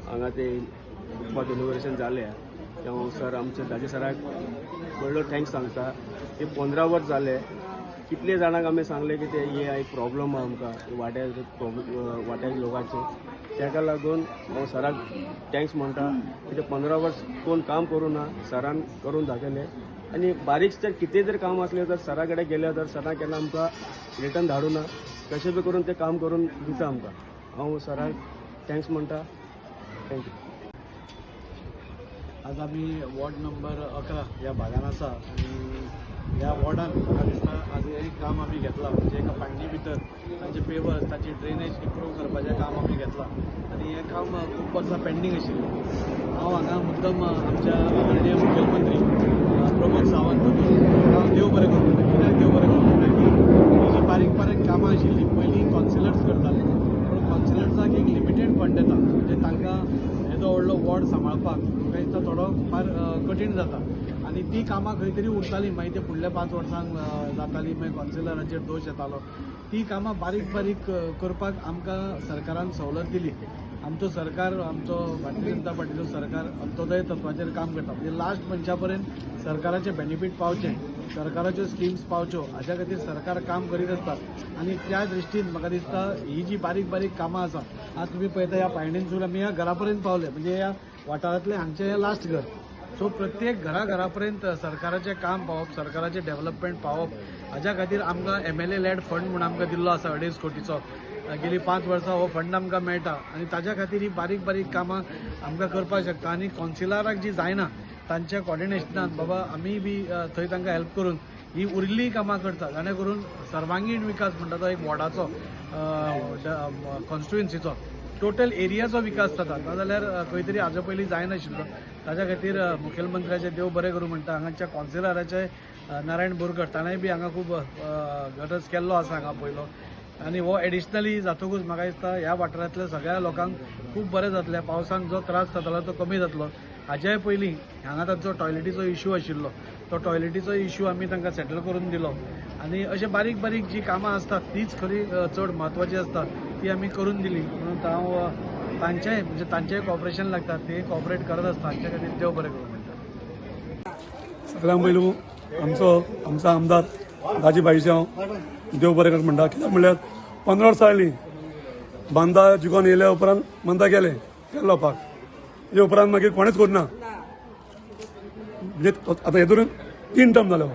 हांगा ते footpath inauguration जालें तें सर आमचे दाजी सराक व्हडलो thanks सांगता. ते 15 वर्स जाले कितले जाणांक आमी सांगलें की ते हे एक प्रॉब्लम आहा आमकां वाड्यार प्रॉब्लम वाट्यार लोकांचे, ताका लागून हांव सराक thanks म्हणटा. कित्याक 15 वर्स कोण काम करूं ना, सरान करून दाखयलें. आनी बारीक जर कितें जर काम आसलें तर सरा कडेन गेले तर सरान केन्ना आमकां रिटर्न धाडूं ना, कशें बी करून तें काम करून दिता आमकां. हांव सराक thanks म्हणटा. Thank you. आज आमी वॉर्ड नंबर 11 ह्या भागान आसा आनी ह्या वॉर्डान म्हाका दिसता आज एक काम आमी घेतलां, म्हणजे एका पायणी भितर तांचे पेवर्स, तांची ड्रेनेज इम्प्रूव करपाचें काम आमी घेतलां आनी हें काम खूब वर्सां पेंडींग आशिल्लें. हांव हांगा मुद्दम आमच्या आदरणीय मुखेलमंत्री प्रमोद सावंत हांव देव बरें करूं म्हणटा. कित्याक देव बरें करूं म्हणटा की ही जी बारीक बारीक कामां आशिल्लीं पयलीं कॉन्सिलर्स करताले, पूण कॉन्सिलर्साक एक लिमिटेड फंड येता, म्हणजे तांकां येदो व्हडलो वॉर्ड सांबाळपाक म्हाका दिसता थोडो फार कठीण जाता आनी ती कामां खंय तरी उरतालीं, मागीर ते फुडल्या 5 वर्सांक जातालीं, मागीर कॉन्सिलरांचेर दोश येतालो. ती कामां बारीक बारीक करपाक आमकां सरकारान सवलत दिली. आमचो सरकार, आमचो भारतीय जनता पार्टीचो सरकार अंत्योदय तत्वाचेर काम करता, म्हणजे लास्ट मनशा पर्यंत सरकाराचे बेनिफीट पावचे, सरकाराच्यो स्किम्स पावच्यो हाज्या खातीर सरकार काम करीत आसता. आनी त्या दृश्टीन म्हाका दिसता ही जी बारीक बारीक कामां आसा, आज तुमी पळयता ह्या पायणींतसून आमी ह्या घरा पर्यंत पावले, म्हणजे ह्या वाठारांतलें हांगचें हें लास्ट घर. सो प्रत्येक घरा घरा पर्यंत सरकाराचें काम पावप, सरकाराचें डेव्हलपमेंट पावप हाज्या खातीर आमकां MLA lead फंड म्हूण आमकां दिल्लो आसा 2.5 कोटीचो. गेली 5 वर्सां हो फंड आमकां मेळटा आनी ताज्या खातीर ही बारीक बारीक कामां आमकां करपाक शकता. आनी कॉन्सिलराक जी जायना तांच्या कॉर्डिनेशनान बाबा आमी बी थंय तांकां हेल्प करून ही उरिल्लीं कामां करता, जाणे करून सर्वांगीण विकास म्हणटा तो एक वॉर्डाचो, कॉन्स्टिट्युएन्सीचो टोटल एरियाचो विकास जाता. नाजाल्यार खंय तरी हाजे पयलीं जायनाशिल्लो. ताज्या खातीर मुखेलमंत्र्याचें देव बरें करूं म्हणटा. हांगाच्या कॉन्सिलराचे नारायण बोरकर ताणें बी हांगा खूब गटस केल्लो आसा हांगा पयलो, आनी हो एडिशनली जातकूच म्हाका दिसता ह्या वाठारांतल्या सगळ्या लोकांक खूब बरें जातलें. पावसांत जो त्रास जातालो तो कमी जातलो. हाज्याय पयलीं हांगा तांचो टॉयलेटीचो इश्यू आशिल्लो, तो टॉयलेटीचो इश्यू आमी तांकां सेटल करून दिलो. आनी अशें बारीक बारीक जी कामां आसतात तीच खरी चड म्हत्वाची आसता, ती आमी करून दिली. म्हणून हांव तांचेय म्हणजे तांचेय कॉपरेशन लागता, ते कॉपरेट करत आसता, हांचे खातीर देव बरें करूं म्हणटा. सगळ्यांत पयलू आमचो आमचो आमदार दाजी भाईचे हांव देव बरें कर म्हणटा. कित्याक म्हणल्यार 15 वर्सां जालीं बांदा जिखोन येयल्या उपरांत मंदा गेले केरला लोपाक, हे उपरांत मागीर कोणेच करूं ना. म्हणजे आतां हे धरून 3 टर्म जालो.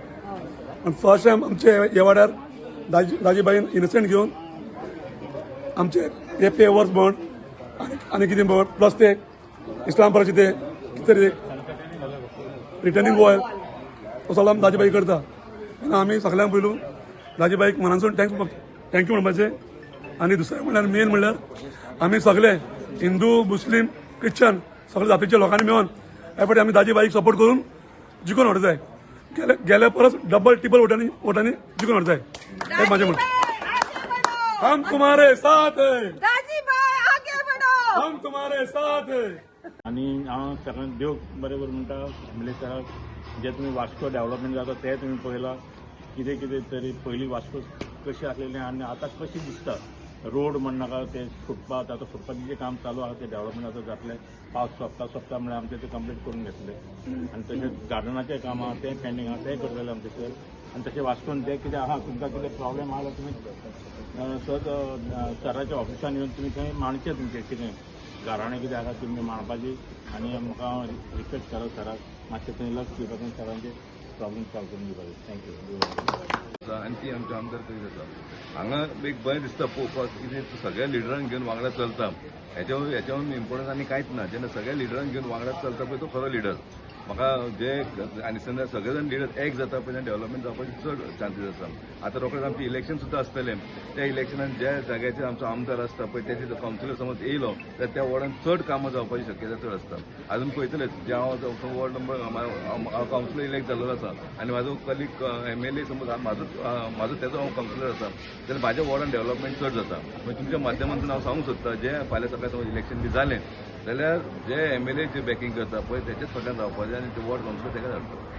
पण फर्स्ट टायम आमचे हे वाड्यार दाजीबाईन इनोसंट घेवन आमचे हे पेवर्स म्हण आनी कितें म्हण प्लस ते इस्लामपुराचे ते कितें तरी रिटर्निंग वॉल तो सगळो आमी दाजीबाई करता. तेन्ना आमी सगळ्यांक पयलू दाजीबाईक मनासून thank you म्हणपाचें. आनी दुसरें म्हणल्यार मेन म्हणल्यार आमी सगळे हिंदू मुस्लीम क्रिश्चन सगळे जातीच्या लोकांनी मेळून हे फावटी आमी दाजीबाईक सपोर्ट करून जिखून हाडूं जाय. गेल्या परस डबल टिबल वोटांनी जिखून हाडूं जाय हें म्हाजें म्हणणें. हम तुम्हारे साथ है, हम तुम्हारे साथ है. आनी हांव सगळ्यांक देव बरें करूं म्हणटा. एमएलए सराक जे तुमी वास्को डेव्हलपमेंट जाता तें तुमी पळयलां, कितें कितें तरी पयलीं वास्को कशी आसलेली आनी आतां कशी दिसता. रोड म्हणनाका ते फुटपाथ, आतां फुटपाथीचें काम चालू आसा, तें डेव्हलपमेंट आतां जातलें. पावस सोंपता सोंपता म्हळ्यार आमचें तें कंप्लीट करून घेतलें. आनी तशेंच गार्डनाचें काम आसा तें पेंडींग आसा, तें करतलें आमचें सर. आनी तशें वास्कोन जें कितें आसा तुमकां कितें प्रॉब्लेम आसा जाल्यार तुमी सहज सराच्या ऑफिसान येवन तुमी थंय मांडचें, तुमचें कितें गाराणें कितें आसा तुमी मांडपाची. आनी म्हाका रिक्वेस्ट करा सराक मातशें थंय लक्ष दिवपाचें, सरांचे प्रॉब्लम सॉल्व करून दिवपाचें. Thank you. आनी ती आमचे आमदार करीत आसा. हांगा एक बरें दिसता पळोवपाक कितें सगळ्या लिडरांक घेवन वांगडा चलता. हेच्यावर इम्पॉर्टन्स आनी कांयच ना. जेन्ना सगळ्या लिडरांक घेवन वांगडा चलता पळय तो खरो लिडर. म्हाका जे आनी समजा सगळे जाण लिडर एक जाता पळय डेव्हलपमेंट जावपाची चड चान्सीस आसा. आतां रोखडेच आमचें इलेक्शन सुद्दां आसतलें, त्या इलेक्शनान ज्या जाग्याचेर आमचो आमदार आसता पळय तेजे कावन्सिलर समज येयलो जाल्यार त्या वॉर्डान चड कामां जावपाची शक्यता चड आसता. आजून पळयतलेच जे हांव वॉर्ड नंबर हांव कावन्सिलर इलेक्ट जाल्लो आसा आनी म्हाजो कलीग एमएलए समज म्हाजो तेजो हांव कावन्सिलर आसा जाल्यार म्हाज्या वॉर्डान डेव्हलपमेंट चड जाता. मागीर तुमच्या माध्यमांतून हांव सांगूंक सोदता जे फाल्यां सकाळी समज इलेक्शन बी जालें जाल्यार जे एमएलए जे बॅकिंग करता पळय तेच्याच फाटल्यान रावपाचें आनी ते वॉर्ड कावन्सिलर तेका धाडपाचें.